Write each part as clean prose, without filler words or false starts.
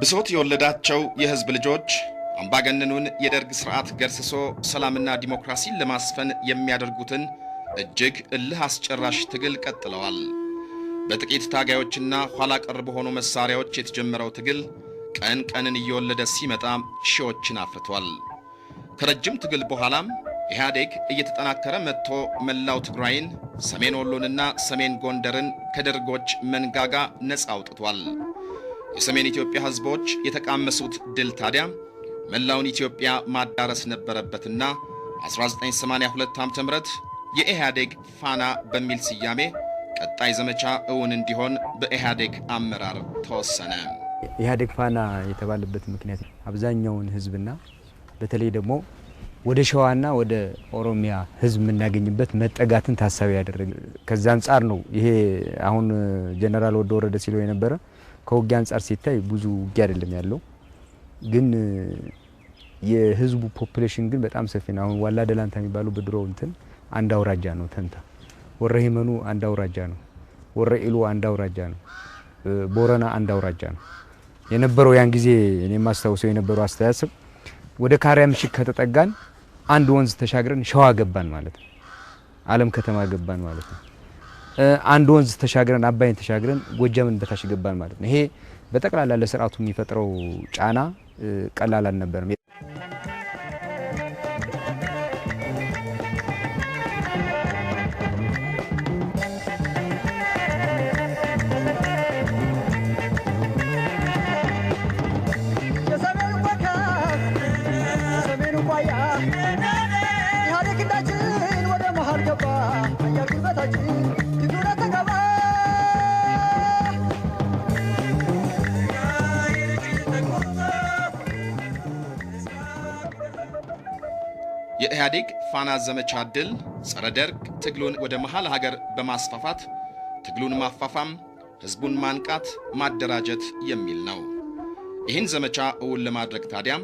ብሶት የወለዳቸው የህዝብ ልጆች አምባገነኑን የደርግ ስርዓት ገርስሶ ሰላምና ዲሞክራሲን ለማስፈን የሚያደርጉትን እጅግ እልህ አስጨራሽ ትግል ቀጥለዋል። በጥቂት ታጋዮችና ኋላ ቀር በሆኑ መሳሪያዎች የተጀመረው ትግል ቀን ቀንን እየወለደ ሲመጣ ሺዎችን አፍርቷል። ከረጅም ትግል በኋላም ኢህአዴግ እየተጠናከረ መጥቶ መላው ትግራይን፣ ሰሜን ወሎንና ሰሜን ጎንደርን ከደርጎች መንጋጋ ነፃ አውጥቷል። የሰሜን ኢትዮጵያ ህዝቦች የተቃመሱት ድል ታዲያ መላውን ኢትዮጵያ ማዳረስ ነበረበትና 1982 ዓ.ም የኢህአዴግ ፋና በሚል ስያሜ ቀጣይ ዘመቻ እውን እንዲሆን በኢህአዴግ አመራር ተወሰነ። ኢህአዴግ ፋና የተባለበት ምክንያት አብዛኛውን ህዝብና በተለይ ደግሞ ወደ ሸዋና ወደ ኦሮሚያ ህዝብ የምናገኝበት መጠጋትን ታሳቢ ያደረገ ከዛ አንጻር ነው። ይሄ አሁን ጀነራል ወደ ወረደ ሲለው የነበረ ከውጊያ አንጻር ሲታይ ብዙ ውጊያ አይደለም ያለው፣ ግን የህዝቡ population ግን በጣም ሰፊ ነው። አሁን ዋላ ደላንታ የሚባለው በድሮ እንትን አንድ አውራጃ ነው። ተንታ ወረሂመኑ አንድ አውራጃ ነው። ወረኢሉ አንድ አውራጃ ነው። ቦረና አንድ አውራጃ ነው የነበረው። ያን ጊዜ እኔ የማስታውሰው የነበረው አስተሳሰብ ወደ ካሪያ ምሽግ ከተጠጋን አንድ ወንዝ ተሻግረን ሸዋ ገባን ማለት ነው። አለም ከተማ ገባን ማለት ነው። አንድ ወንዝ ተሻግረን፣ አባይን ተሻግረን ጎጃምን በታች ገባን ማለት ነው። ይሄ በጠቅላላ ለስርዓቱ የሚፈጥረው ጫና ቀላል አልነበረም። የሰሜኑ ኮከብ፣ ሰሜኑ ቋያ፣ ኢህአዴግ ክንዳችን ወደ መሀል ገባ። አያል ጉልበታችን ትግሉ ተገባ። የኢህአዴግ ፋና ዘመቻ ድል ጸረ ደርግ ትግሉን ወደ መሃል ሀገር በማስፋፋት ትግሉን ማፋፋም፣ ህዝቡን ማንቃት፣ ማደራጀት የሚል ነው። ይህን ዘመቻ እውን ለማድረግ ታዲያም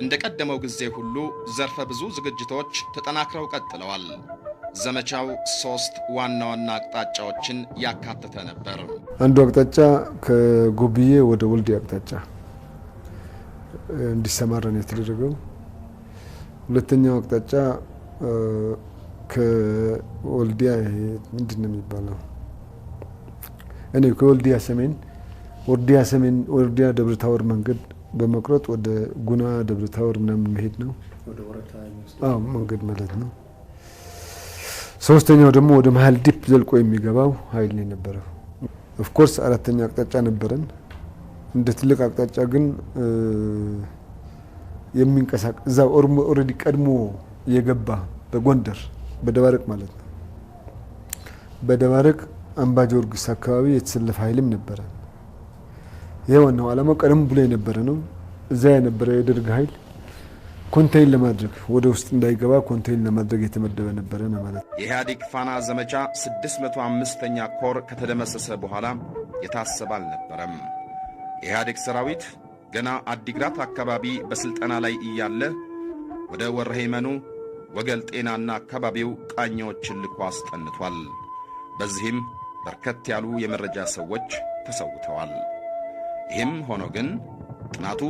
እንደ ቀደመው ጊዜ ሁሉ ዘርፈ ብዙ ዝግጅቶች ተጠናክረው ቀጥለዋል። ዘመቻው ሶስት ዋና ዋና አቅጣጫዎችን ያካተተ ነበር። አንዱ አቅጣጫ ከጎብዬ ወደ ወልዲያ አቅጣጫ እንዲሰማራ ነው የተደረገው። ሁለተኛው አቅጣጫ ከወልዲያ፣ ይሄ ምንድን ነው የሚባለው? እኔ ከወልዲያ ሰሜን፣ ወልዲያ ሰሜን፣ ወልዲያ ደብረ ታቦር መንገድ በመቁረጥ ወደ ጉና ደብረ ታቦር ምናምን መሄድ ነው። አዎ፣ መንገድ ማለት ነው። ሶስተኛው ደግሞ ወደ መሀል deep ዘልቆ የሚገባው ኃይል ነው የነበረው። Of course አራተኛ አቅጣጫ ነበረን። እንደ ትልቅ አቅጣጫ ግን የሚንቀሳቀስ እዛ already ቀድሞ የገባ በጎንደር በደባርቅ ማለት ነው። በደባርቅ አምባ ጊዮርጊስ አካባቢ የተሰለፈ ኃይልም ነበረ። ይህ ዋናው ዓላማው ቀደም ብሎ የነበረ ነው። እዛ የነበረ የደርግ ኃይል contain ለማድረግ፣ ወደ ውስጥ እንዳይገባ contain ለማድረግ የተመደበ ነበረ ነው ማለት ነው። የኢህአዴግ ፋና ዘመቻ 605ኛ ኮር ከተደመሰሰ በኋላ የታሰበ አልነበረም። የኢህአዴግ ሰራዊት ገና አዲግራት አካባቢ በሥልጠና ላይ እያለ ወደ ወረሄመኑ፣ ወገል ጤናና አካባቢው ቃኚዎችን ልኮ አስጠንቷል። በዚህም በርከት ያሉ የመረጃ ሰዎች ተሰውተዋል። ይህም ሆኖ ግን ጥናቱ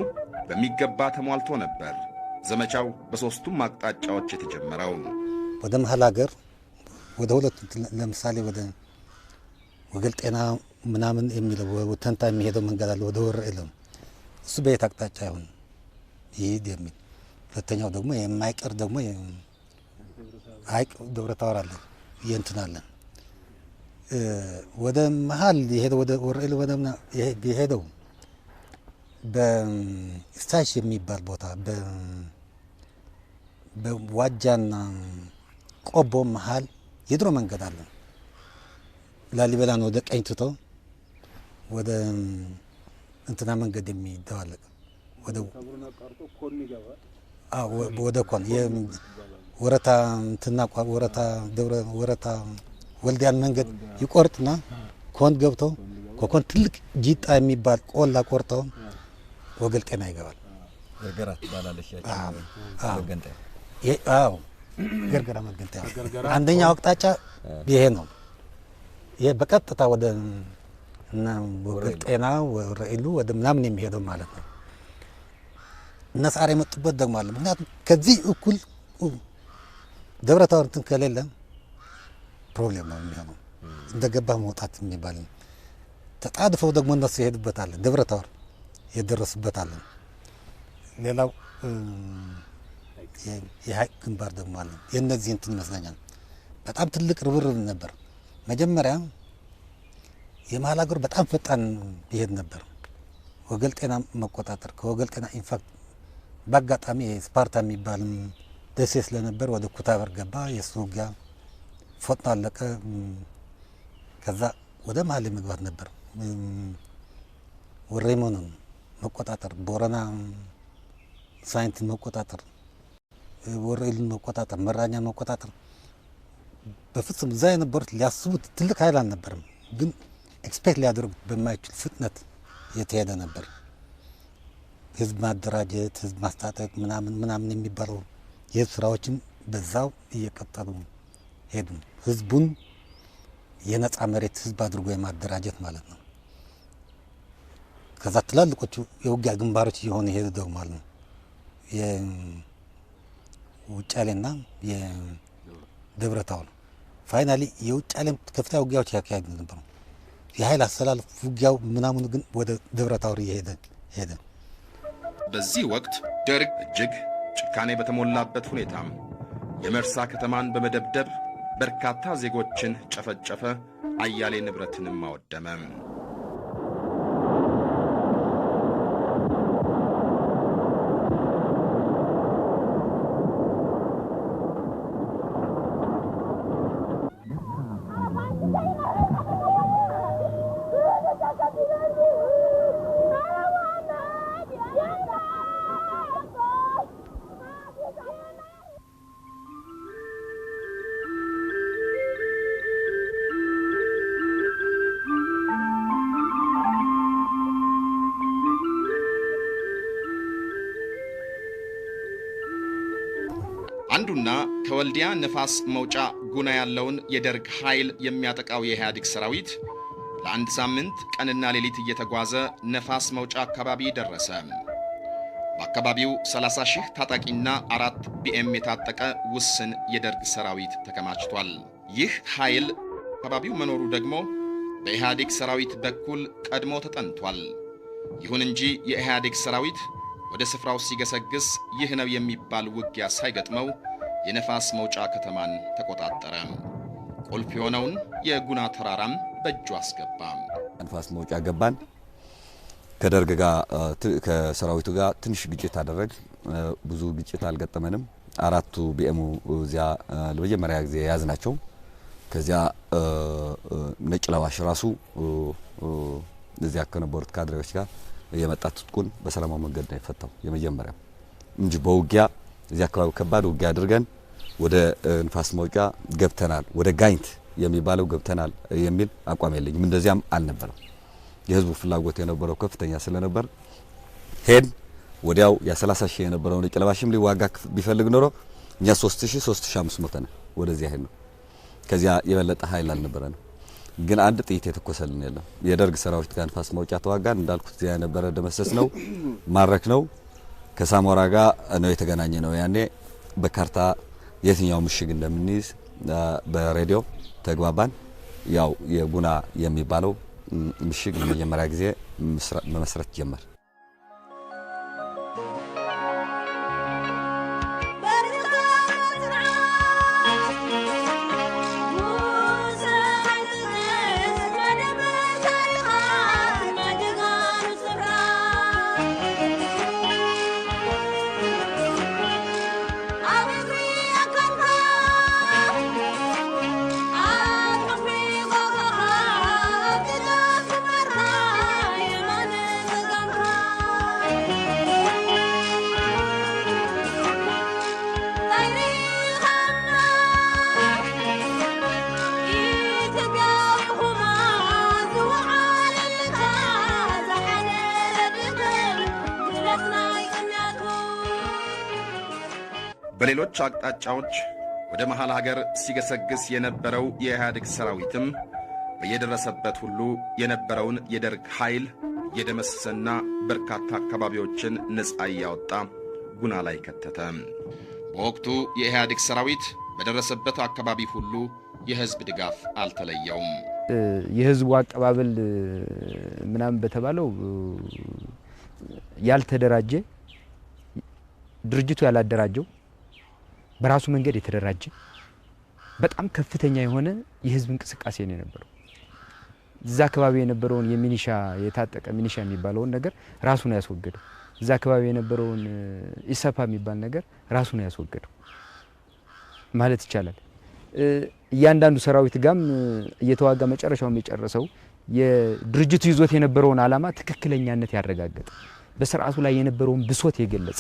በሚገባ ተሟልቶ ነበር ዘመቻው በሦስቱም አቅጣጫዎች የተጀመረው። ወደ መሀል ሀገር ወደ ሁለቱ፣ ለምሳሌ ወደ ወገል ጤና ምናምን የሚለው ተንታ የሚሄደው መንገድ አለ። ወደ ወረኢሉ እሱ በየት አቅጣጫ ይሁን ይሂድ የሚል፣ ሁለተኛው ደግሞ የማይቀር ደግሞ ሀይቅ ደብረ ታቦር አለ፣ የእንትን አለ፣ ወደ መሀል የሄደው ወደ ወረኢሉ ወደ የሄደው በስታሽ የሚባል ቦታ በዋጃና ቆቦ መሀል የድሮ መንገድ አለ። ላሊበላን ወደ ቀኝ ትቶ ወደ እንትና መንገድ የሚደባለቅ ወደ ኮን ወረታ እንትና ወረታ ደብረ ወረታ ወልዲያን መንገድ ይቆርጥና ኮን ገብቶ ከኮን ትልቅ ጂጣ የሚባል ቆላ ቆርጠው ወገል ጤና ይገባል። ገርገራ ትባላለች ያቺ መገንጠያ። አዎ፣ ገርገራ መገንጠያ። አንደኛው አቅጣጫ ይሄ ነው። ይሄ በቀጥታ ወደ እና ወገል ጤና ወረኢሉ ወደ ምናምን የሚሄደው ማለት ነው። እነ ሰዓረ የመጡበት ደግሞ አለ። ምክንያቱም ከዚህ እኩል ደብረ ታቦር እንትን ከሌለ problem ነው የሚሆነው። እንደገባ መውጣት የሚባል ተጣድፈው ደግሞ እነሱ የሄዱበት አለ። ደብረ ታቦር የደረሱበት አለ። ሌላው የሀይቅ ግንባር ደግሞ አለ። የእነዚህ እንትን ይመስለኛል በጣም ትልቅ ርብርብ ነበር። መጀመሪያ የመሀል ሀገሩ በጣም ፈጣን ይሄድ ነበር። ወገል ጤና መቆጣጠር ከወገል ጤና in fact በአጋጣሚ ስፓርታ የሚባል ደሴ ስለነበር ወደ ኩታበር ገባ። የእሱ ውጊያ ፈጥኖ አለቀ። ከዛ ወደ መሀል መግባት ነበር። ወሬሞንን መቆጣጠር፣ ቦረና ሳይንትን መቆጣጠር፣ ወረኢሉን መቆጣጠር፣ መራኛን መቆጣጠር በፍጹም እዛ የነበሩት ሊያስቡት ትልቅ ኃይል አልነበረም፣ ግን expect ሊያደርጉት በማይችል ፍጥነት የተሄደ ነበር። ህዝብ ማደራጀት፣ ህዝብ ማስታጠቅ ምናምን ምናምን የሚባለው የህዝብ ስራዎችም በዛው እየቀጠሉ ሄዱ። ህዝቡን የነፃ መሬት ህዝብ አድርጎ የማደራጀት ማለት ነው። ከዛ ትላልቆቹ የውጊያ ግንባሮች እየሆኑ ሄዱ ደግሞ ማለት ነው። የውጫሌና የደብረ ታቦር finally የውጫሌም ከፍተኛ ውጊያዎች ያካሄዱ ነበሩ። የኃይል አሰላለፍ ውጊያው ምናምኑ ግን ወደ ደብረ ታቦር እየሄደ ሄደ። በዚህ ወቅት ደርግ እጅግ ጭካኔ በተሞላበት ሁኔታም የመርሳ ከተማን በመደብደብ በርካታ ዜጎችን ጨፈጨፈ፣ አያሌ ንብረትንም አወደመ። አንዱና ከወልዲያ ነፋስ መውጫ ጉና ያለውን የደርግ ኃይል የሚያጠቃው የኢህአዴግ ሰራዊት ለአንድ ሳምንት ቀንና ሌሊት እየተጓዘ ነፋስ መውጫ አካባቢ ደረሰ። በአካባቢው 30 ሺህ ታጣቂና 4 ቢኤም የታጠቀ ውስን የደርግ ሰራዊት ተከማችቷል። ይህ ኃይል አካባቢው መኖሩ ደግሞ በኢህአዴግ ሰራዊት በኩል ቀድሞ ተጠንቷል። ይሁን እንጂ የኢህአዴግ ሰራዊት ወደ ስፍራው ሲገሰግስ ይህ ነው የሚባል ውጊያ ሳይገጥመው የነፋስ መውጫ ከተማን ተቆጣጠረ። ቁልፍ የሆነውን የጉና ተራራም በእጁ አስገባ። ንፋስ መውጫ ገባን። ከደርግ ጋር ከሰራዊቱ ጋር ትንሽ ግጭት አደረግ። ብዙ ግጭት አልገጠመንም። 4ቱ ቢኤሙ እዚያ ለመጀመሪያ ጊዜ የያዝ ናቸው። ከዚያ ነጭ ለባሽ ራሱ እዚያ ከነበሩት ካድሬዎች ጋር የመጣ ትጥቁን በሰላማዊ መንገድ ነው የፈታው የመጀመሪያው እንጂ በውጊያ እዚያ አካባቢ ከባድ ውጊያ አድርገን ወደ ንፋስ መውጫ ገብተናል፣ ወደ ጋይንት የሚባለው ገብተናል የሚል አቋም የለኝም። እንደዚያም አልነበረም። የህዝቡ ፍላጎት የነበረው ከፍተኛ ስለነበር ሄድ ወዲያው ያ30 ሺህ የነበረው ነጭ ለባሽም ሊዋጋ ቢፈልግ ኖሮ እኛ 3000 3500 ነን ወደዚያ ሄድ ነው። ከዚያ የበለጠ ኃይል አልነበረንም። ግን አንድ ጥይት የተኮሰልን የለም። የደርግ ሰራዊት ጋር ንፋስ መውጫ ተዋጋን። እንዳልኩት እዚያ የነበረ ደመሰስ ነው ማረክ ነው። ከሳሞራ ጋር ነው የተገናኘ ነው። ያኔ በካርታ የትኛው ምሽግ እንደምንይዝ በሬዲዮ ተግባባን። ያው የጉና የሚባለው ምሽግ ለመጀመሪያ ጊዜ መመስረት ጀመር። በሌሎች አቅጣጫዎች ወደ መሃል ሀገር ሲገሰግስ የነበረው የኢህአዴግ ሰራዊትም በየደረሰበት ሁሉ የነበረውን የደርግ ኃይል እየደመሰሰና በርካታ አካባቢዎችን ነፃ እያወጣ ጉና ላይ ከተተ። በወቅቱ የኢህአዴግ ሰራዊት በደረሰበት አካባቢ ሁሉ የህዝብ ድጋፍ አልተለየውም። የህዝቡ አቀባበል ምናምን በተባለው ያልተደራጀ፣ ድርጅቱ ያላደራጀው፣ በራሱ መንገድ የተደራጀ በጣም ከፍተኛ የሆነ የህዝብ እንቅስቃሴ ነው የነበረው። እዛ አካባቢ የነበረውን የሚኒሻ፣ የታጠቀ ሚኒሻ የሚባለውን ነገር ራሱ ነው ያስወገደው። እዛ አካባቢ የነበረውን ኢሰፓ የሚባል ነገር ራሱ ነው ያስወገደው ማለት ይቻላል። እያንዳንዱ ሰራዊት ጋም እየተዋጋ መጨረሻው የጨረሰው የድርጅቱ ይዞት የነበረውን ዓላማ ትክክለኛነት ያረጋገጠ፣ በስርዓቱ ላይ የነበረውን ብሶት የገለጸ።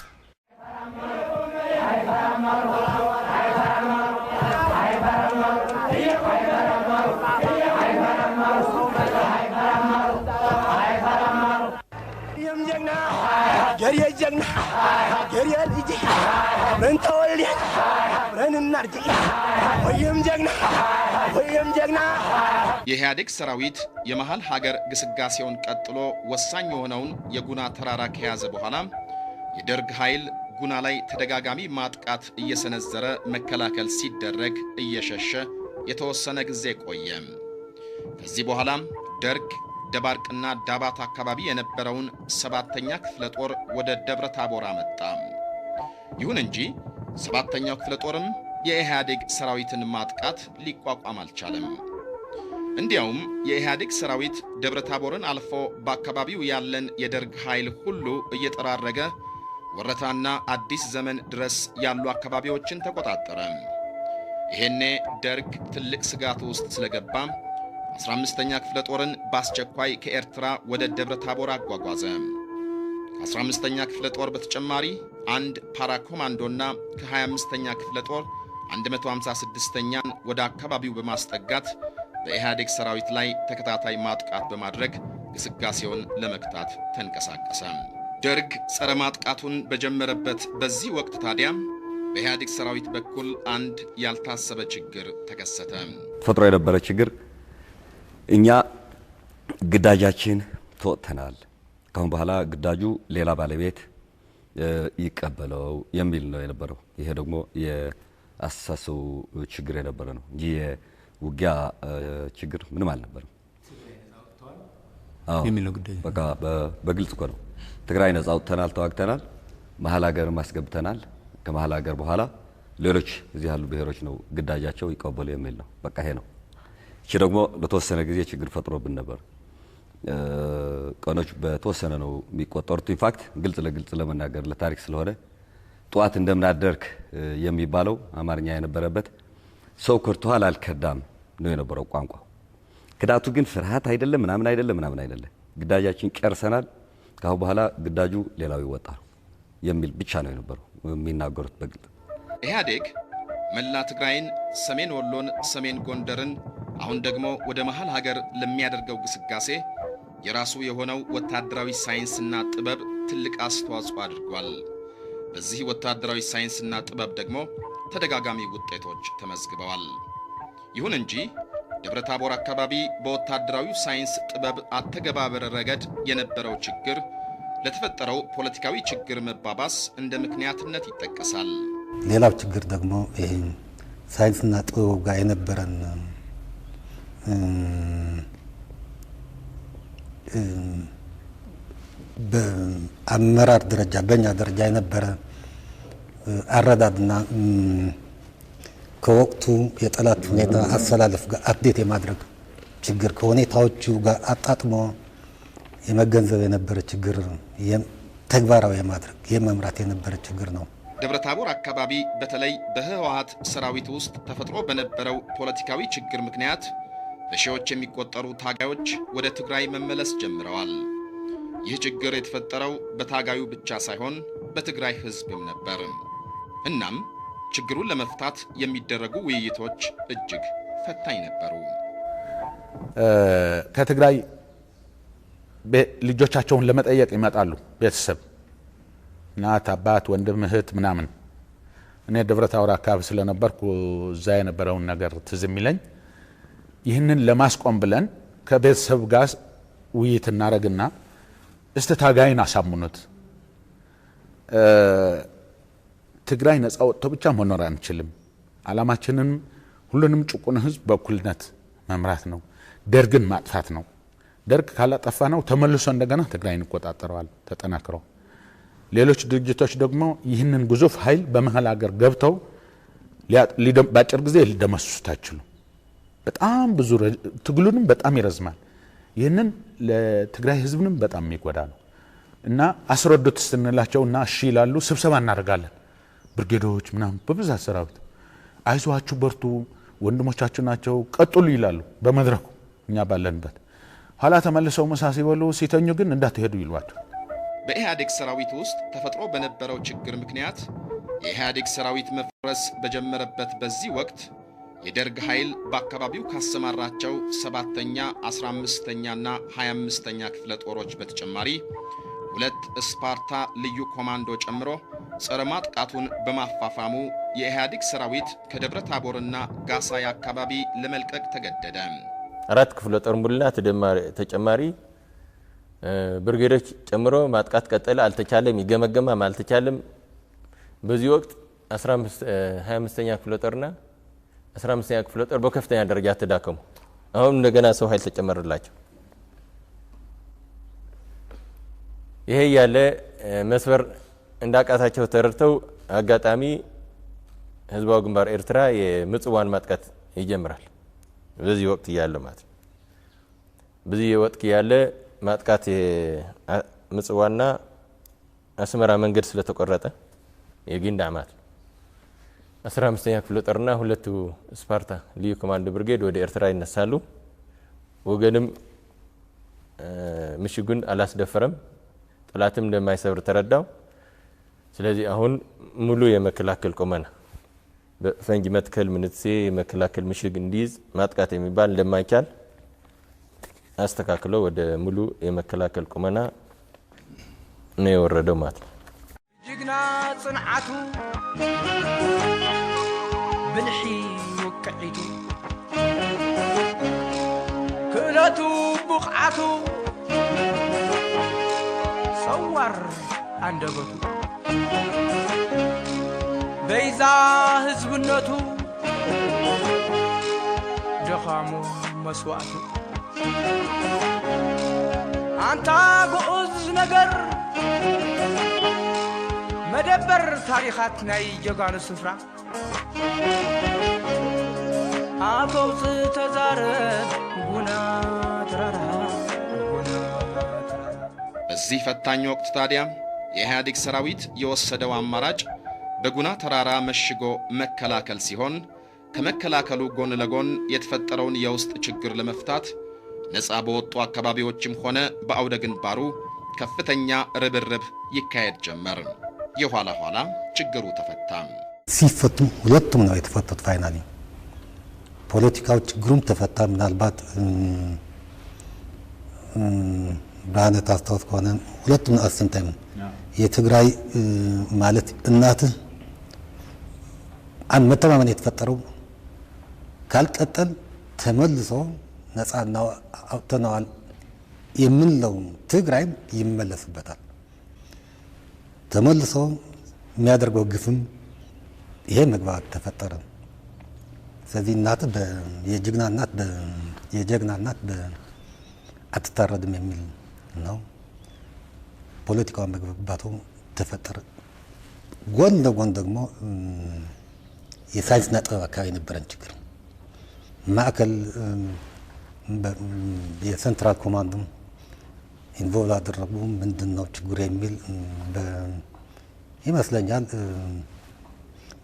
የኢህአዴግ ሰራዊት የመሃል ሀገር ግስጋሴውን ቀጥሎ ወሳኝ የሆነውን የጉና ተራራ ከያዘ በኋላ የደርግ ኃይል ጉና ላይ ተደጋጋሚ ማጥቃት እየሰነዘረ፣ መከላከል ሲደረግ እየሸሸ የተወሰነ ጊዜ ቆየ። ከዚህ በኋላም ደርግ ደባርቅና ዳባት አካባቢ የነበረውን ሰባተኛ ክፍለ ጦር ወደ ደብረ ታቦር አመጣ። ይሁን እንጂ ሰባተኛው ክፍለ ጦርም የኢህአዴግ ሰራዊትን ማጥቃት ሊቋቋም አልቻለም። እንዲያውም የኢህአዴግ ሰራዊት ደብረ ታቦርን አልፎ በአካባቢው ያለን የደርግ ኃይል ሁሉ እየጠራረገ ወረታና አዲስ ዘመን ድረስ ያሉ አካባቢዎችን ተቆጣጠረ። ይሄኔ ደርግ ትልቅ ስጋት ውስጥ ስለገባ 15ኛ ክፍለ ጦርን በአስቸኳይ ከኤርትራ ወደ ደብረ ታቦር አጓጓዘ። ከ15ኛ ክፍለ ጦር በተጨማሪ አንድ ፓራኮማንዶና ከ25ኛ ክፍለ ጦር 156ኛን ወደ አካባቢው በማስጠጋት በኢህአዴግ ሰራዊት ላይ ተከታታይ ማጥቃት በማድረግ ግስጋሴውን ለመግታት ተንቀሳቀሰ። ደርግ ጸረ ማጥቃቱን በጀመረበት በዚህ ወቅት ታዲያ በኢህአዴግ ሰራዊት በኩል አንድ ያልታሰበ ችግር ተከሰተ። ተፈጥሮ የነበረ ችግር፣ እኛ ግዳጃችን ተወጥተናል፣ ካሁን በኋላ ግዳጁ ሌላ ባለቤት ይቀበለው የሚል ነው የነበረው። ይሄ ደግሞ የአስተሳሰቡ ችግር የነበረ ነው እንጂ የውጊያ ችግር ምንም አልነበረም የሚል ነው ጉዳይ። በቃ በግልጽ እኮ ነው። ትግራይ ነጻ አውጥተናል፣ ተዋግተናል፣ መሀል ሀገርም አስገብተናል። ከመሀል ሀገር በኋላ ሌሎች እዚህ ያሉ ብሔሮች ነው ግዳጃቸው ይቀበሉ የሚል ነው። በቃ ይሄ ነው። እቺ ደግሞ ለተወሰነ ጊዜ ችግር ፈጥሮብን ነበር። ቀኖች በተወሰነ ነው የሚቆጠሩት። In fact ግልጽ ለግልጽ ለመናገር፣ ለታሪክ ስለሆነ፣ ጠዋት እንደምናደርክ የሚባለው አማርኛ የነበረበት ሰው ከድቶሃል አልከዳም ነው የነበረው ቋንቋ። ክዳቱ ግን ፍርሃት አይደለም፣ ምናምን አይደለም፣ ምናምን አይደለም። ግዳጃችን ጨርሰናል፣ ካሁን በኋላ ግዳጁ ሌላው ይወጣል የሚል ብቻ ነው የነበረው የሚናገሩት በግልጽ። ኢህአዴግ መላ ትግራይን፣ ሰሜን ወሎን፣ ሰሜን ጎንደርን፣ አሁን ደግሞ ወደ መሃል ሀገር ለሚያደርገው ግስጋሴ የራሱ የሆነው ወታደራዊ ሳይንስና ጥበብ ትልቅ አስተዋጽኦ አድርጓል። በዚህ ወታደራዊ ሳይንስና ጥበብ ደግሞ ተደጋጋሚ ውጤቶች ተመዝግበዋል። ይሁን እንጂ ደብረ ታቦር አካባቢ በወታደራዊ ሳይንስ ጥበብ አተገባበር ረገድ የነበረው ችግር ለተፈጠረው ፖለቲካዊ ችግር መባባስ እንደ ምክንያትነት ይጠቀሳል። ሌላው ችግር ደግሞ ይሄ ሳይንስና ጥበቡ ጋር የነበረን በአመራር ደረጃ፣ በእኛ ደረጃ የነበረ አረዳድና ከወቅቱ የጠላት ሁኔታ አሰላለፍ ጋር update የማድረግ ችግር፣ ከሁኔታዎቹ ጋር አጣጥሞ የመገንዘብ የነበረ ችግር፣ ተግባራዊ የማድረግ፣ የመምራት የነበረ ችግር ነው። ደብረ ታቦር አካባቢ በተለይ በህወሓት ሰራዊት ውስጥ ተፈጥሮ በነበረው ፖለቲካዊ ችግር ምክንያት በሺዎች የሚቆጠሩ ታጋዮች ወደ ትግራይ መመለስ ጀምረዋል። ይህ ችግር የተፈጠረው በታጋዩ ብቻ ሳይሆን በትግራይ ህዝብም ነበር። እናም ችግሩን ለመፍታት የሚደረጉ ውይይቶች እጅግ ፈታኝ ነበሩ። ከትግራይ ልጆቻቸውን ለመጠየቅ ይመጣሉ። ቤተሰብ፣ እናት፣ አባት፣ ወንድም፣ እህት ምናምን። እኔ ደብረ ታቦር አካባቢ ስለነበርኩ እዛ የነበረውን ነገር ትዝ የሚለኝ ይህንን ለማስቆም ብለን ከቤተሰብ ጋር ውይይት እናደርግና እስቲ ታጋይን አሳምኑት፣ ትግራይ ነፃ ወጥቶ ብቻ መኖር አንችልም። አላማችንም ሁሉንም ጭቁን ህዝብ በእኩልነት መምራት ነው። ደርግን ማጥፋት ነው። ደርግ ካላጠፋ ነው ተመልሶ እንደገና ትግራይን ይቆጣጠረዋል ተጠናክረው። ሌሎች ድርጅቶች ደግሞ ይህንን ግዙፍ ኃይል በመሀል ሀገር ገብተው በአጭር ጊዜ ሊደመስሱት አይችሉም። በጣም ብዙ ትግሉንም በጣም ይረዝማል። ይህንን ለትግራይ ህዝብንም በጣም የሚጎዳ ነው እና አስረዱት ስንላቸው እና እሺ ይላሉ። ስብሰባ እናደርጋለን። ብርጌዶች ምናምን በብዛት ሰራዊት አይዟችሁ፣ በርቱ፣ ወንድሞቻችሁ ናቸው፣ ቀጥሉ ይላሉ በመድረኩ እኛ ባለንበት። ኋላ ተመልሰው ምሳ ሲበሉ ሲተኙ ግን እንዳትሄዱ ይሏቸው። በኢህአዴግ ሰራዊት ውስጥ ተፈጥሮ በነበረው ችግር ምክንያት የኢህአዴግ ሰራዊት መፍረስ በጀመረበት በዚህ ወቅት የደርግ ኃይል በአካባቢው ካሰማራቸው 7ኛ፣ 15ኛና 25ኛ ክፍለ ጦሮች በተጨማሪ 2 ስፓርታ ልዩ ኮማንዶ ጨምሮ ጸረ ማጥቃቱን በማፋፋሙ የኢህአዴግ ሰራዊት ከደብረ ታቦርና ጋሳይ አካባቢ ለመልቀቅ ተገደደ። 4 ክፍለ ጦር ሙሉና ተጨማሪ ብርጌዶች ጨምሮ ማጥቃት ቀጠለ። አልተቻለም፣ ይገመገማም አልተቻለም። በዚህ ወቅት 25ኛ ክፍለ ጦርና 15ኛ ክፍለ ጦር በከፍተኛ ደረጃ ተዳከሙ። አሁን እንደገና ሰው ኃይል ተጨመረላቸው። ይሄ ያለ መስበር እንዳቃታቸው ተረድተው አጋጣሚ ህዝባዊ ግንባር ኤርትራ የምጽዋን ማጥቃት ይጀምራል። በዚህ ወቅት ያለ ማለት ነው። በዚህ ወቅት ያለ ማጥቃት ምጽዋና አስመራ መንገድ ስለተቆረጠ የጊንዳ ማለት ነው። 15ኛ ክፍለ ጦርና 2 ስፓርታ ልዩ ኮማንዶ ብርጌድ ወደ ኤርትራ ይነሳሉ። ወገንም ምሽጉን አላስደፈረም፣ ጠላትም እንደማይሰብር ተረዳው። ስለዚህ አሁን ሙሉ የመከላከል ቁመና በፈንጅ መትከል ምንትሴ የመከላከል ምሽግ እንዲይዝ ማጥቃት የሚባል እንደማይቻል አስተካክሎ ወደ ሙሉ የመከላከል ቁመና ነው የወረደው ማለት ነው። ጅግና ጽንዓቱ ብልሒ ውቅዒቱ ክእለቱ ብቕዓቱ ሰዋር አንደበቱ በይዛ ህዝብነቱ ደኻሙ መስዋዕቱ አንታ ግዑዝ ነገር መደበር ታሪኻት ናይ ጀጋኑ ስፍራ አፈውፅ ተዛረብ ጉና ተራራ ጉና ተራራ። በዚህ ፈታኝ ወቅት ታዲያ የኢህአዴግ ሰራዊት የወሰደው አማራጭ በጉና ተራራ መሽጎ መከላከል ሲሆን ከመከላከሉ ጎን ለጎን የተፈጠረውን የውስጥ ችግር ለመፍታት ነፃ በወጡ አካባቢዎችም ሆነ በአውደ ግንባሩ ከፍተኛ ርብርብ ይካሄድ ጀመር። የኋላ ኋላ ችግሩ ተፈታ። ሲፈቱ ሁለቱም ነው የተፈቱት። Finally ፖለቲካው ችግሩም ተፈታ። ምናልባት ብርሃነ ታስታውስ ከሆነ ሁለቱም ነው at the same time የትግራይ ማለት እናትህ አንድ መተማመን የተፈጠረው ካልቀጠል ተመልሶ ነፃ አውጥተነዋል የምንለው ትግራይም ይመለስበታል። ተመልሶ የሚያደርገው ግፍም ይሄ መግባባት ተፈጠረ። ስለዚህ እናት የጀግና እናት የጀግና እናት አትታረድም የሚል ነው። ፖለቲካው መግባባቱ ተፈጠረ። ጎን ለጎን ደግሞ የሳይንስና ጥበብ አካባቢ የነበረን ችግር ማዕከል የ central command ኡም involve አደረጉ። ምንድን ነው ችግሩ የሚል ይመስለኛል።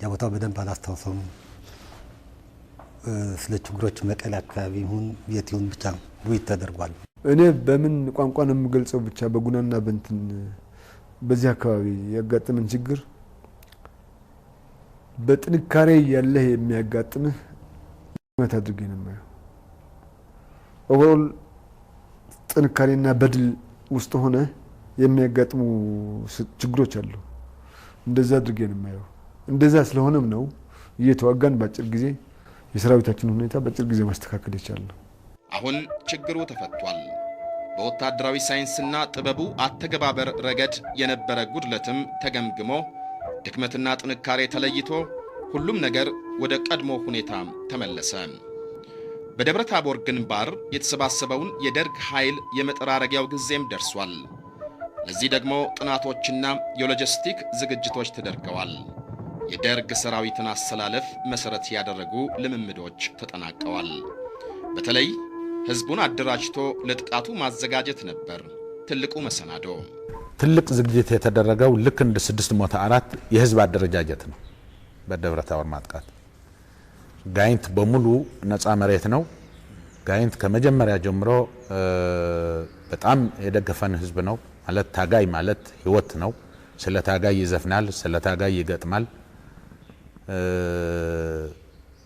የቦታው በደንብ አላስታውሰውም። ስለ ችግሮች መቀሌ አካባቢ ይሁን የት ይሁን ብቻ ውይይት ተደርጓል። እኔ በምን ቋንቋ ነው የምገልጸው? ብቻ በጉናና በእንትን በዚህ አካባቢ ያጋጠመን ችግር በጥንካሬ ያለህ የሚያጋጥምህ ድክመት አድርጌ ነው የማየው። Overall ጥንካሬና በድል ውስጥ ሆነ የሚያጋጥሙ ችግሮች አሉ። እንደዛ አድርጌ ነው የማየው። እንደዛ ስለሆነም ነው እየተዋጋን በአጭር ጊዜ የሰራዊታችን ሁኔታ በአጭር ጊዜ ማስተካከል የቻልነው። አሁን ችግሩ ተፈቷል። በወታደራዊ ሳይንስና ጥበቡ አተገባበር ረገድ የነበረ ጉድለትም ተገምግሞ ድክመትና ጥንካሬ ተለይቶ ሁሉም ነገር ወደ ቀድሞ ሁኔታ ተመለሰ። በደብረ ታቦር ግንባር የተሰባሰበውን የደርግ ኃይል የመጠራረጊያው ጊዜም ደርሷል። ለዚህ ደግሞ ጥናቶችና የሎጂስቲክ ዝግጅቶች ተደርገዋል። የደርግ ሰራዊትን አሰላለፍ መሰረት ያደረጉ ልምምዶች ተጠናቀዋል። በተለይ ህዝቡን አደራጅቶ ለጥቃቱ ማዘጋጀት ነበር ትልቁ መሰናዶ። ትልቅ ዝግጅት የተደረገው ልክ እንደ 604 የህዝብ አደረጃጀት ነው። በደብረ ታቦር ማጥቃት ጋይንት በሙሉ ነፃ መሬት ነው። ጋይንት ከመጀመሪያ ጀምሮ በጣም የደገፈን ህዝብ ነው። ማለት ታጋይ ማለት ህይወት ነው። ስለ ታጋይ ይዘፍናል፣ ስለ ታጋይ ይገጥማል።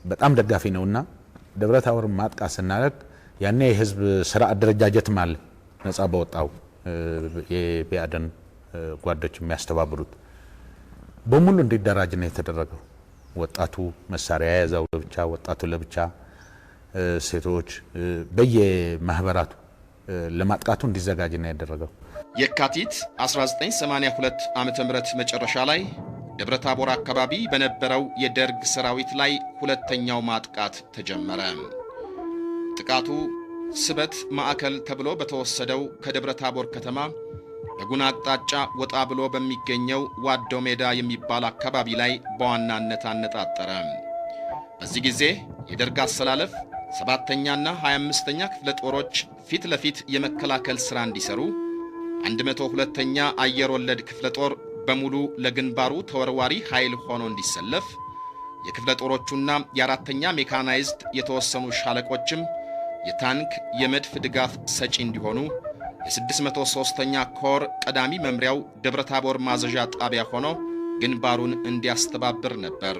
በጣም ደጋፊ ነውና ደብረ ታቦር ማጥቃት ስናደርግ ያኔ የህዝብ ስራ አደረጃጀትም አለ። ነፃ በወጣው የቢአደን ጓዶች የሚያስተባብሩት በሙሉ እንዲደራጅ ነው የተደረገው። ወጣቱ መሳሪያ የያዘው ለብቻ፣ ወጣቱ ለብቻ፣ ሴቶች በየማህበራቱ ለማጥቃቱ እንዲዘጋጅ ነው ያደረገው። የካቲት 1982 ዓመተ ምህረት መጨረሻ ላይ ደብረ ታቦር አካባቢ በነበረው የደርግ ሰራዊት ላይ ሁለተኛው ማጥቃት ተጀመረ። ጥቃቱ ስበት ማዕከል ተብሎ በተወሰደው ከደብረ ታቦር ከተማ በጉና አቅጣጫ ወጣ ብሎ በሚገኘው ዋዶ ሜዳ የሚባል አካባቢ ላይ በዋናነት አነጣጠረ። በዚህ ጊዜ የደርግ አሰላለፍ 7ኛና 25ኛ ክፍለ ጦሮች ፊት ለፊት የመከላከል ሥራ እንዲሰሩ፣ 102ኛ አየር ወለድ ክፍለ ጦር በሙሉ ለግንባሩ ተወርዋሪ ኃይል ሆኖ እንዲሰለፍ፣ የክፍለ ጦሮቹና የአራተኛ ሜካናይዝድ የተወሰኑ ሻለቆችም የታንክ የመድፍ ድጋፍ ሰጪ እንዲሆኑ፣ የ603ኛ ኮር ቀዳሚ መምሪያው ደብረ ታቦር ማዘዣ ጣቢያ ሆኖ ግንባሩን እንዲያስተባብር ነበር።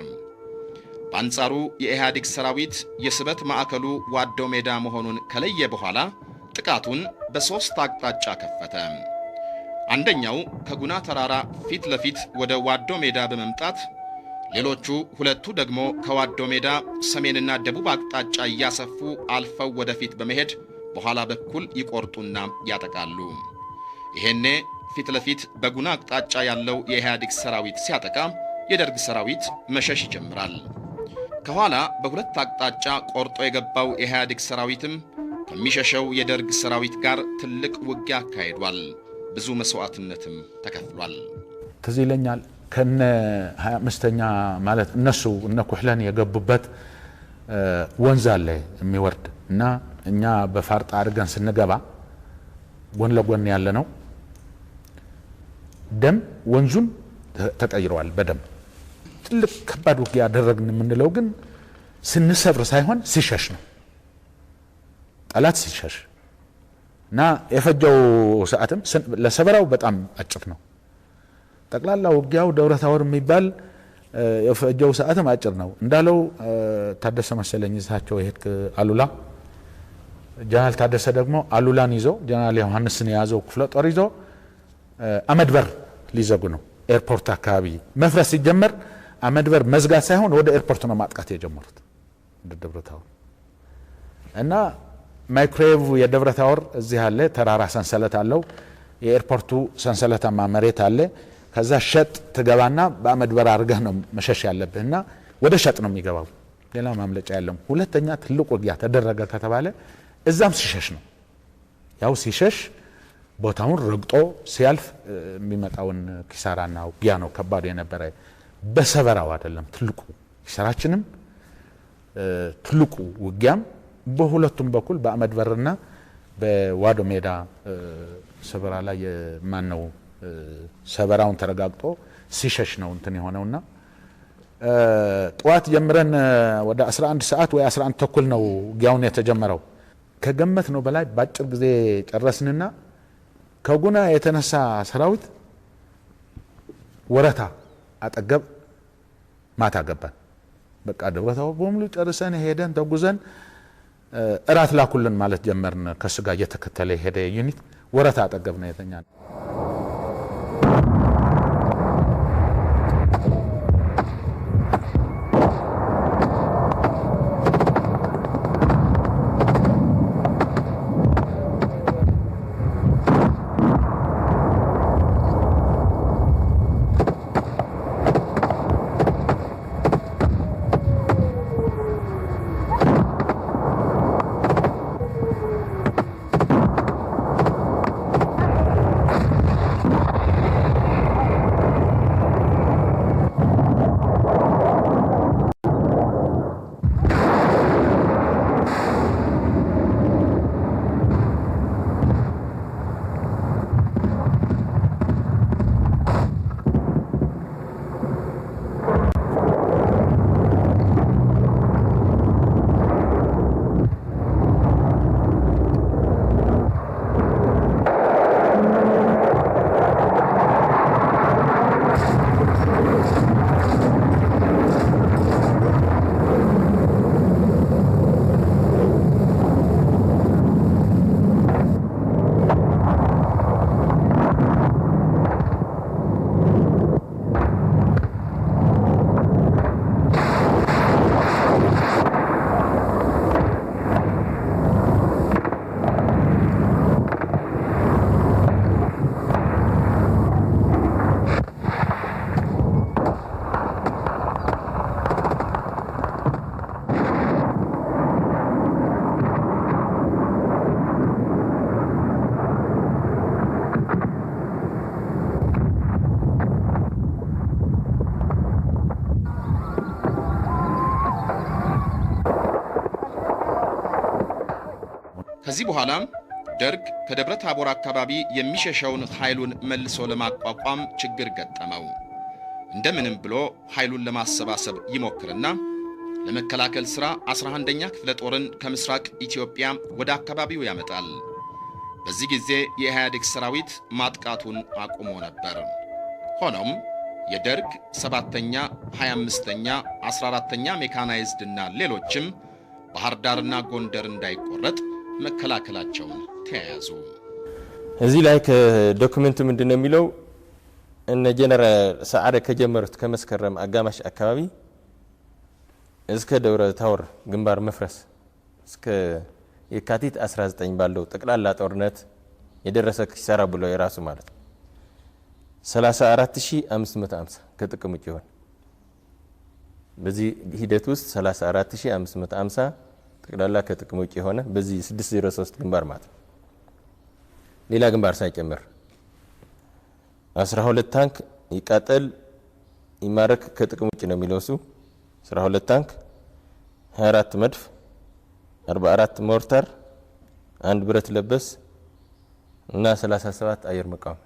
በአንጻሩ የኢህአዴግ ሰራዊት የስበት ማዕከሉ ዋዶ ሜዳ መሆኑን ከለየ በኋላ ጥቃቱን በሦስት አቅጣጫ ከፈተ። አንደኛው ከጉና ተራራ ፊት ለፊት ወደ ዋዶ ሜዳ በመምጣት፣ ሌሎቹ ሁለቱ ደግሞ ከዋዶ ሜዳ ሰሜንና ደቡብ አቅጣጫ እያሰፉ አልፈው ወደፊት በመሄድ በኋላ በኩል ይቆርጡና ያጠቃሉ። ይሄኔ ፊት ለፊት በጉና አቅጣጫ ያለው የኢህአዴግ ሰራዊት ሲያጠቃ የደርግ ሰራዊት መሸሽ ይጀምራል። ከኋላ በሁለት አቅጣጫ ቆርጦ የገባው የኢህአዴግ ሰራዊትም ከሚሸሸው የደርግ ሰራዊት ጋር ትልቅ ውጊያ አካሂዷል። ብዙ መስዋዕትነትም ተከፍሏል። ትዝ ይለኛል ከነ 25ኛ ማለት እነሱ እነ ኩሕለን የገቡበት ወንዝ አለ የሚወርድ እና እኛ በፋርጣ አድርገን ስንገባ ጎን ለጎን ያለ ነው ደም ወንዙን ተቀይረዋል በደም። ትልቅ ከባድ ውጊያ ያደረግን የምንለው ግን ስንሰብር ሳይሆን ሲሸሽ ነው። ጠላት ሲሸሽ እና የፈጀው ሰዓትም ለሰበራው በጣም አጭር ነው። ጠቅላላ ውጊያው ደብረ ታቦር የሚባል የፈጀው ሰዓትም አጭር ነው። እንዳለው ታደሰ መሰለኝ እሳቸው የሄድክ አሉላ ጀነራል ታደሰ ደግሞ አሉላን ይዞ ጀነራል ዮሐንስን የያዘው ክፍለ ጦር ይዞ አመድበር ሊዘጉ ነው። ኤርፖርት አካባቢ መፍረስ ሲጀመር አመድበር መዝጋት ሳይሆን ወደ ኤርፖርት ነው ማጥቃት የጀመሩት ወደ ደብረ ታቦር። እና ማይክሮዌቭ የደብረ ታቦር እዚህ አለ፣ ተራራ ሰንሰለት አለው። የኤርፖርቱ ሰንሰለታማ መሬት አለ። ከዛ ሸጥ ትገባና በአመድበር አድርገህ ነው መሸሽ ያለብህና ወደ ሸጥ ነው የሚገባው። ሌላ ማምለጫ የለም። ሁለተኛ ትልቅ ውጊያ ተደረገ ከተባለ እዛም ሲሸሽ ነው። ያው ሲሸሽ ቦታውን ረግጦ ሲያልፍ የሚመጣውን ኪሳራና ውጊያ ነው ከባዱ የነበረ። በሰበራው አይደለም ትልቁ ኪሳራችንም ትልቁ ውጊያም በሁለቱም በኩል በአመድበርና በዋዶ ሜዳ ሰበራ ላይ ማን ነው ሰበራውን ተረጋግጦ ሲሸሽ ነው እንትን የሆነውና ጠዋት ጀምረን ወደ 11 ሰዓት ወይ 11 ተኩል ነው ውጊያውን የተጀመረው። ከገመት ነው በላይ ባጭር ጊዜ ጨረስንና ከጉና የተነሳ ሰራዊት ወረታ አጠገብ ማታ ገባን። በቃ ደብረ ታቦር በሙሉ ጨርሰን ሄደን ተጉዘን እራት ላኩልን ማለት ጀመርን። ከሱ ጋር እየተከተለ ሄደ unit ወረታ አጠገብ ነው የተኛን። ከዚህ በኋላ ደርግ ከደብረ ታቦር አካባቢ የሚሸሸውን ኃይሉን መልሶ ለማቋቋም ችግር ገጠመው። እንደምንም ብሎ ኃይሉን ለማሰባሰብ ይሞክርና ለመከላከል ሥራ 11ኛ ክፍለ ጦርን ከምስራቅ ኢትዮጵያ ወደ አካባቢው ያመጣል። በዚህ ጊዜ የኢህአዴግ ሰራዊት ማጥቃቱን አቁሞ ነበር። ሆኖም የደርግ 7ኛ፣ 25ኛ፣ 14ኛ ሜካናይዝድና ሌሎችም ባህር ዳርና ጎንደር እንዳይቆረጥ መከላከላቸውን ተያያዙ። እዚህ ላይ ከ document ኡ ምንድነው የሚለው? እነ ጀነራል ሰዓረ ከጀመሩት ከመስከረም አጋማሽ አካባቢ እስከ ደብረ ታቦር ግንባር መፍረስ እስከ የካቲት 19 ባለው ጠቅላላ ጦርነት የደረሰ ኪሳራ ብሎ የራሱ ማለት ነው 34550 ከጥቅም ውጭ ይሆን። በዚህ ሂደት ውስጥ 34550 ጠቅላላ ከጥቅም ውጭ የሆነ በዚህ 603 ግንባር ማለት ነው፣ ሌላ ግንባር ሳይጨምር 12 ታንክ ይቃጠል ይማረክ ከጥቅም ውጭ ነው የሚለው እሱ። 12 ታንክ፣ 24 መድፍ፣ 44 ሞርተር፣ አንድ ብረት ለበስ እና 37 አየር መቃወም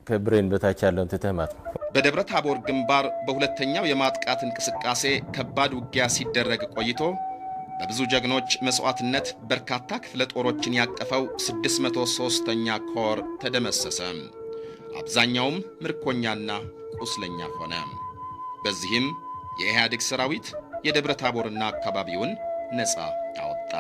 ከብሬን በታች ያለውን ትተህ ማለት ነው። በደብረ ታቦር ግንባር በሁለተኛው የማጥቃት እንቅስቃሴ ከባድ ውጊያ ሲደረግ ቆይቶ በብዙ ጀግኖች መስዋዕትነት በርካታ ክፍለ ጦሮችን ያቀፈው 603ኛ ኮር ተደመሰሰ። አብዛኛውም ምርኮኛና ቁስለኛ ሆነ። በዚህም የኢህአዴግ ሰራዊት የደብረ ታቦርና አካባቢውን ነፃ አወጣ።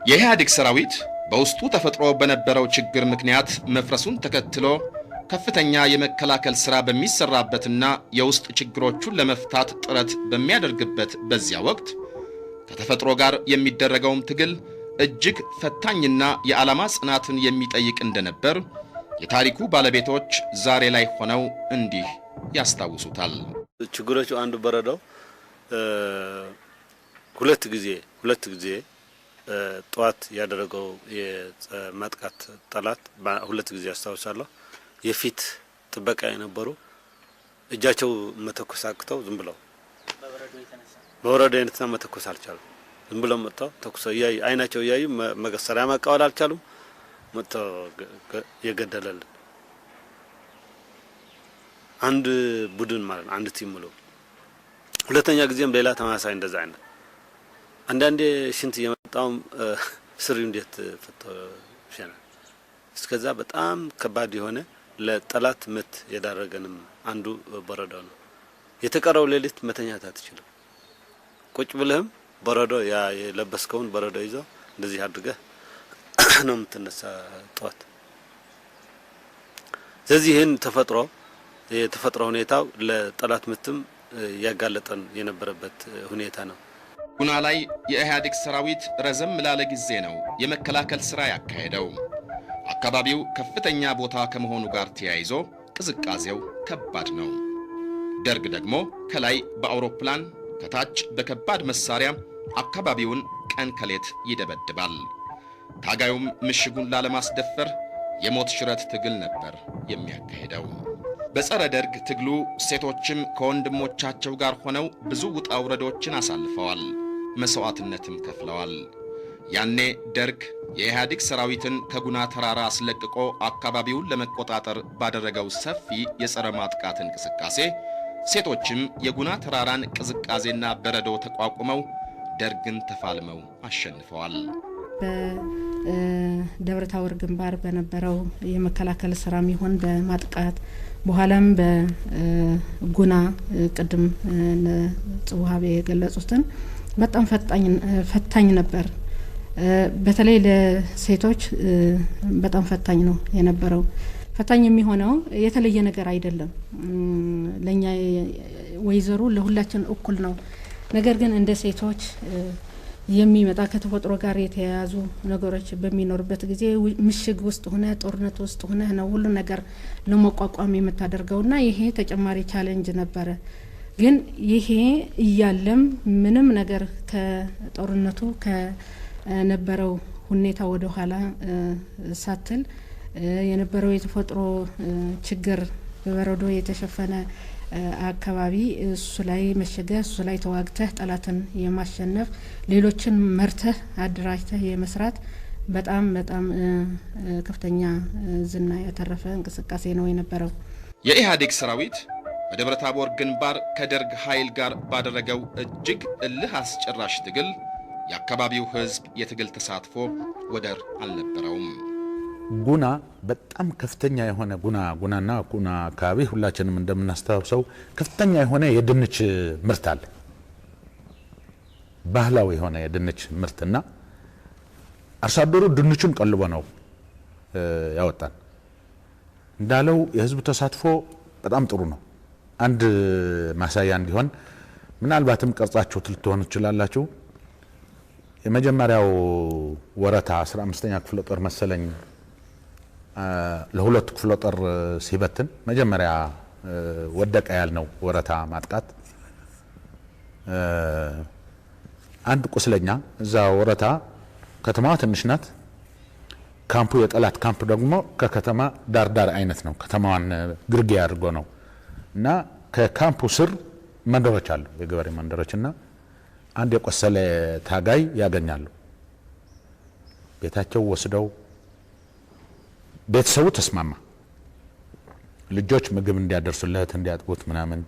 የኢህአዴግ ሰራዊት በውስጡ ተፈጥሮ በነበረው ችግር ምክንያት መፍረሱን ተከትሎ ከፍተኛ የመከላከል ሥራ በሚሰራበትና የውስጥ ችግሮቹን ለመፍታት ጥረት በሚያደርግበት በዚያ ወቅት ከተፈጥሮ ጋር የሚደረገውም ትግል እጅግ ፈታኝና የዓላማ ጽናትን የሚጠይቅ እንደነበር የታሪኩ ባለቤቶች ዛሬ ላይ ሆነው እንዲህ ያስታውሱታል። ችግሮቹ አንዱ በረዶው ሁለት ጊዜ ጠዋት ያደረገው የማጥቃት ጠላት ሁለት ጊዜ አስታውሳለሁ። የፊት ጥበቃ የነበሩ እጃቸው መተኮስ አቅተው ዝም ብለው በበረዶ የተነሳ መተኮስ አልቻሉም። ዝም ብለው መጥተው ተኩሰው እያዩ አይናቸው እያዩ መገሰሪያ መቃወል አልቻሉም። መጥተው የገደለልን አንድ ቡድን ማለት ነው፣ አንድ team ሙሉ። ሁለተኛ ጊዜም ሌላ ተመሳሳይ እንደዛ አይነት አንዳንዴ ሽንት እየመጣውም ስሪው እንዴት ፈቶ ሸና እስከዛ በጣም ከባድ የሆነ ለጠላት ምት የዳረገንም አንዱ በረዶ ነው። የተቀረው ሌሊት መተኛት አትችልም። ቁጭ ብለህም በረዶ ያ የለበስከውን በረዶ ይዞ እንደዚህ አድርገህ ነው የምትነሳ ጠዋት። ስለዚህ ይህን ተፈጥሮ የተፈጥሮ ሁኔታው ለጠላት ምትም ያጋለጠን የነበረበት ሁኔታ ነው። ጉና ላይ የኢህአዴግ ሰራዊት ረዘም ላለ ጊዜ ነው የመከላከል ሥራ ያካሄደው። አካባቢው ከፍተኛ ቦታ ከመሆኑ ጋር ተያይዞ ቅዝቃዜው ከባድ ነው። ደርግ ደግሞ ከላይ በአውሮፕላን ከታች በከባድ መሳሪያ አካባቢውን ቀን ከሌት ይደበድባል። ታጋዩም ምሽጉን ላለማስደፈር የሞት ሽረት ትግል ነበር የሚያካሄደው። በጸረ ደርግ ትግሉ ሴቶችም ከወንድሞቻቸው ጋር ሆነው ብዙ ውጣ ውረዶችን አሳልፈዋል፣ መስዋዕትነትም ከፍለዋል። ያኔ ደርግ የኢህአዴግ ሰራዊትን ከጉና ተራራ አስለቅቆ አካባቢውን ለመቆጣጠር ባደረገው ሰፊ የጸረ ማጥቃት እንቅስቃሴ ሴቶችም የጉና ተራራን ቅዝቃዜና በረዶ ተቋቁመው ደርግን ተፋልመው አሸንፈዋል። ደብረ ታቦር ግንባር በነበረው የመከላከል ስራም ይሁን በማጥቃት፣ በኋላም በጉና ቅድም ጽዋቤ የገለጹትን በጣም ፈታኝ ነበር። በተለይ ለሴቶች በጣም ፈታኝ ነው የነበረው። ፈታኝ የሚሆነው የተለየ ነገር አይደለም። ለኛ ወይዘሮ ለሁላችን እኩል ነው። ነገር ግን እንደ ሴቶች የሚመጣ ከተፈጥሮ ጋር የተያያዙ ነገሮች በሚኖርበት ጊዜ ምሽግ ውስጥ ሆነ ጦርነት ውስጥ ሆነ ነው ሁሉ ነገር ለመቋቋም የምታደርገውና ይሄ ተጨማሪ challenge ነበረ። ግን ይሄ እያለም ምንም ነገር ከጦርነቱ ከነበረው ሁኔታ ወደ ኋላ ሳትል፣ የነበረው የተፈጥሮ ችግር፣ በበረዶ የተሸፈነ አካባቢ፣ እሱ ላይ መሸገ እሱ ላይ ተዋግተህ ጠላትን የማሸነፍ፣ ሌሎችን መርተህ አደራጅተህ የመስራት በጣም በጣም ከፍተኛ ዝና ያተረፈ እንቅስቃሴ ነው የነበረው። የኢህአዴግ ሰራዊት በደብረ ታቦር ግንባር ከደርግ ኃይል ጋር ባደረገው እጅግ እልህ አስጨራሽ ትግል የአካባቢው ሕዝብ የትግል ተሳትፎ ወደር አልነበረውም። ጉና በጣም ከፍተኛ የሆነ ጉናና ጉና አካባቢ ሁላችንም እንደምናስታውሰው ከፍተኛ የሆነ የድንች ምርት አለ። ባህላዊ የሆነ የድንች ምርትና አርሶ አደሩ ድንቹን ቀልቦ ነው ያወጣን። እንዳለው የህዝቡ ተሳትፎ በጣም ጥሩ ነው። አንድ ማሳያ እንዲሆን ምናልባትም ቀርጻችሁት ልትሆኑ ትችላላችሁ። የመጀመሪያው ወረታ 15ኛ ክፍለ ጦር መሰለኝ ለሁለቱ ክፍለ ጦር ሲበትን መጀመሪያ ወደቀ ያልነው ወረታ ማጥቃት፣ አንድ ቁስለኛ እዛ ወረታ ከተማዋ ትንሽ ናት። ካምፑ የጠላት ካምፕ ደግሞ ከከተማ ዳር ዳር አይነት ነው። ከተማዋን ግርጌ አድርጎ ነው እና ከካምፑ ስር መንደሮች አሉ፣ የገበሬ መንደሮች፣ እና አንድ የቆሰለ ታጋይ ያገኛሉ። ቤታቸው ወስደው ቤተሰቡ ተስማማ። ልጆች ምግብ እንዲያደርሱለት፣ እንዲያጥቡት ምናምን፣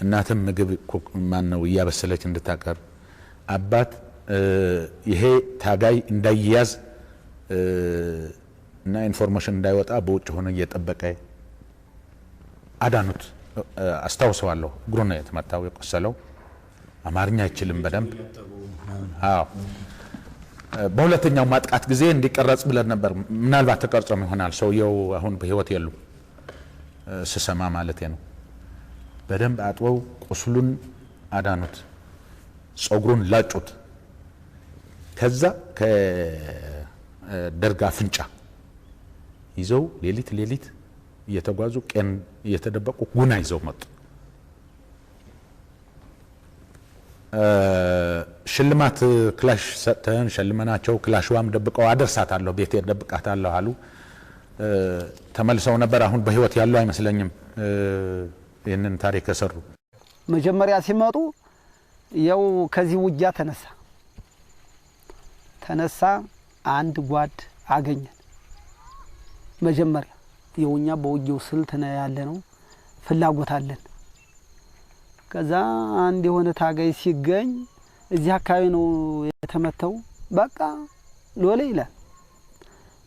እናትም ምግብ ማን ነው እያበሰለች እንድታቀርብ፣ አባት ይሄ ታጋይ እንዳይያዝ እና information እንዳይወጣ በውጭ ሆኖ እየጠበቀ አዳኑት። አስታውሰዋለሁ። እግሩ ነው የተመታው፣ የቆሰለው፣ አማርኛ አይችልም በደንብ። አዎ፣ በሁለተኛው ማጥቃት ጊዜ እንዲቀረጽ ብለን ነበር። ምናልባት ተቀርጾም ይሆናል። ሰውየው አሁን በህይወት የሉም ስሰማ ማለት ነው። በደንብ አጥበው ቁስሉን አዳኑት፣ ጸጉሩን ላጩት። ከዛ ከደርግ አፍንጫ ይዘው ሌሊት ሌሊት እየተጓዙ ቀን እየተደበቁ ጉና ይዘው መጡ። ሽልማት ክላሽ ሰጥተን ሸልመናቸው ክላሽዋም ደብቀው አደርሳታለሁ፣ ቤቴ ደብቃታለሁ አሉ። ተመልሰው ነበር። አሁን በህይወት ያሉ አይመስለኝም ይህንን ታሪክ የሰሩ። መጀመሪያ ሲመጡ ያው ከዚህ ውጊያ ተነሳ፣ አንድ ጓድ አገኘን። መጀመሪያ የውኛ በውጊያው ስልት ነው ያለ ነው፣ ፍላጎት አለን። ከዛ አንድ የሆነ ታጋይ ሲገኝ እዚህ አካባቢ ነው የተመተው፣ በቃ ሎሌ ይላል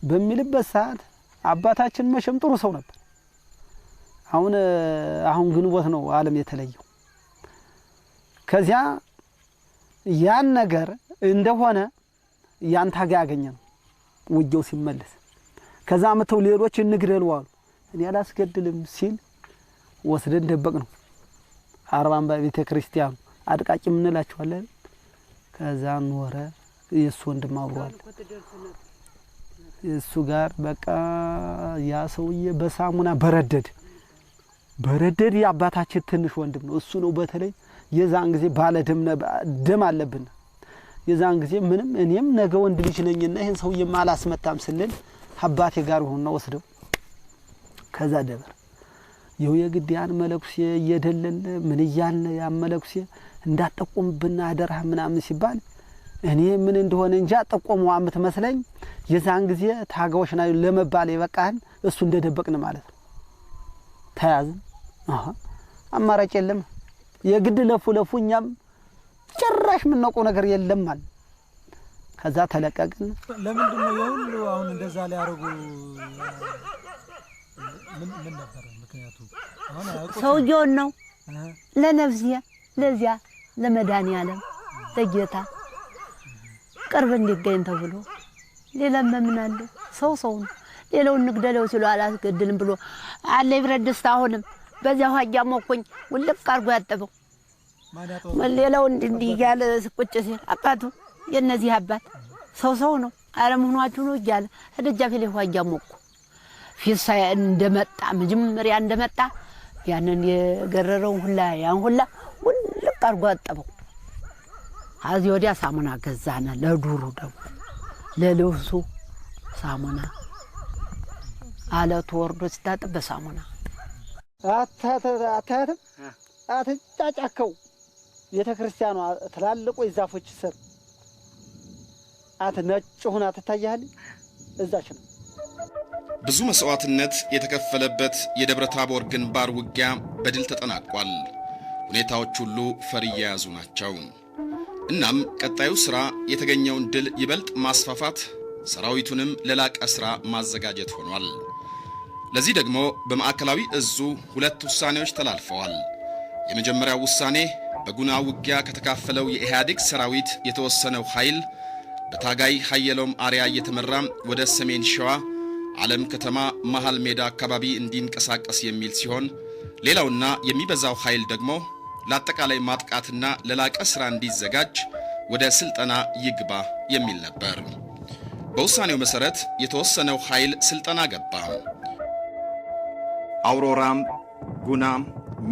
በሚልበት ሰዓት አባታችን መቼም ጥሩ ሰው ነበር። አሁን ግንቦት ነው ዓለም የተለየው። ከዚያ ያን ነገር እንደሆነ ያን ታጋይ አገኘ ነው ውጊያው ሲመለስ። ከዛ መተው ሌሎች እንግደሉ አሉ። እኔ አላስገድልም ሲል ወስደን ደበቅ ነው 40 ቤተ ክርስቲያኑ አድቃቂ የምንላቸዋለን። ከዛ ኖረ፣ የእሱ ወንድም አብሯል። እሱ ጋር በቃ ያ ሰውዬ በሳሙና በረደድ በረደድ። የአባታችን ትንሽ ወንድም ነው፣ እሱ ነው። በተለይ የዛን ጊዜ ባለ ደም አለብን። የዛን ጊዜ ምንም እኔም ነገ ወንድ ልጅ ነኝና ይህን ሰውዬ አላስመታም ስንል አባቴ ጋር ሆነና ወስደው ከዛ ደብር ይኸው የግድ ያን መለኩሴ እየደለለ ምን እያልን ያን መለኩሴ እንዳጠቆምብና አደራህ ምናምን ሲባል እኔ ምን እንደሆነ እንጃ ጠቆመዋ የምትመስለኝ፣ የዛን ጊዜ ታጋዎች ና ለመባል የበቃህን እሱ እንደደበቅን ማለት ነው። ተያዝን። አማራጭ የለም። የግድ ለፉ ለፉ፣ እኛም ጭራሽ የምናውቀው ነገር የለም አለ። ከዛ ተለቀቅን። ለምንድን ነው የሁሉ አሁን እንደዛ ሊያደርጉ ምን ምን ነበር ምክንያቱ? አሁን አያውቁትም። ሰውየውን ነው ለነፍሴ ለዚያ ለመድኃኒዓለም ለጌታ ቅርብ እንዲገኝ ተብሎ ሌላ ምን አለ? ሰው ሰው ነው። ሌላውን እንግደለው ሲሉ አላስገድልም ብሎ አለ ብረት ድስት አሁንም በዚያ ውሃ እያሞኩኝ ውልቅ አድርጎ ያጠበው። ሌላው እንዲህ እያለ ቁጭ ሲል አባቱ የእነዚህ አባት ሰው ሰው ነው አለመሆናችሁ ነው እያለ ደጃፌ ላይ ውሃ እያሞኩ ፊት እንደመጣ መጀመሪያ እንደመጣ ያንን የገረረውን ሁላ ያን ሁላ ውልቅ አድርጎ አጠበው። ከዚህ ወዲያ ሳሙና ገዛነ። ለዱሩ ደግሞ ለልብሱ ሳሙና አለቱ ወርዶ ሲታጠብ በሳሙና። አታያትም? አትጫጫከው ቤተ ክርስቲያኗ ትላልቆች ዛፎች ስር አት ነጭ ሆና ትታያለች። እዛች ነው። ብዙ መስዋዕትነት የተከፈለበት የደብረ ታቦር ግንባር ውጊያ በድል ተጠናቋል። ሁኔታዎች ሁሉ ፈር እየያዙ ናቸው። እናም ቀጣዩ ሥራ የተገኘውን ድል ይበልጥ ማስፋፋት፣ ሰራዊቱንም ለላቀ ሥራ ማዘጋጀት ሆኗል። ለዚህ ደግሞ በማዕከላዊ እዙ ሁለት ውሳኔዎች ተላልፈዋል። የመጀመሪያው ውሳኔ በጉና ውጊያ ከተካፈለው የኢህአዴግ ሰራዊት የተወሰነው ኃይል በታጋይ ሀየሎም አርያ እየተመራ ወደ ሰሜን ሸዋ ዓለም ከተማ መሃል ሜዳ አካባቢ እንዲንቀሳቀስ የሚል ሲሆን፣ ሌላውና የሚበዛው ኃይል ደግሞ ለአጠቃላይ ማጥቃትና ለላቀ ሥራ እንዲዘጋጅ ወደ ስልጠና ይግባ የሚል ነበር። በውሳኔው መሠረት የተወሰነው ኃይል ስልጠና ገባ። አውሮራም፣ ጉና፣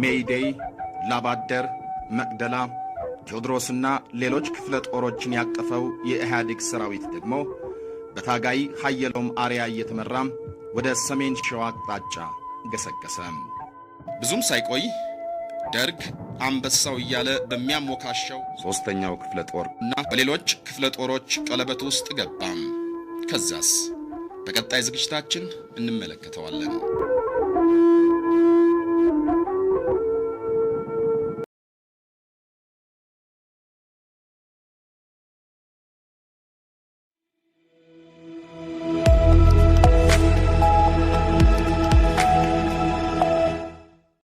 ሜይዴይ፣ ላባደር፣ መቅደላ፣ ቴዎድሮስና ሌሎች ክፍለ ጦሮችን ያቀፈው የኢህአዴግ ሰራዊት ደግሞ በታጋይ ሀየሎም አርያ እየተመራ ወደ ሰሜን ሸዋ አቅጣጫ ገሰገሰ። ብዙም ሳይቆይ ደርግ አንበሳው እያለ በሚያሞካሸው ሦስተኛው ክፍለ ጦር እና በሌሎች ክፍለ ጦሮች ቀለበት ውስጥ ገባ። ከዛስ በቀጣይ ዝግጅታችን እንመለከተዋለን።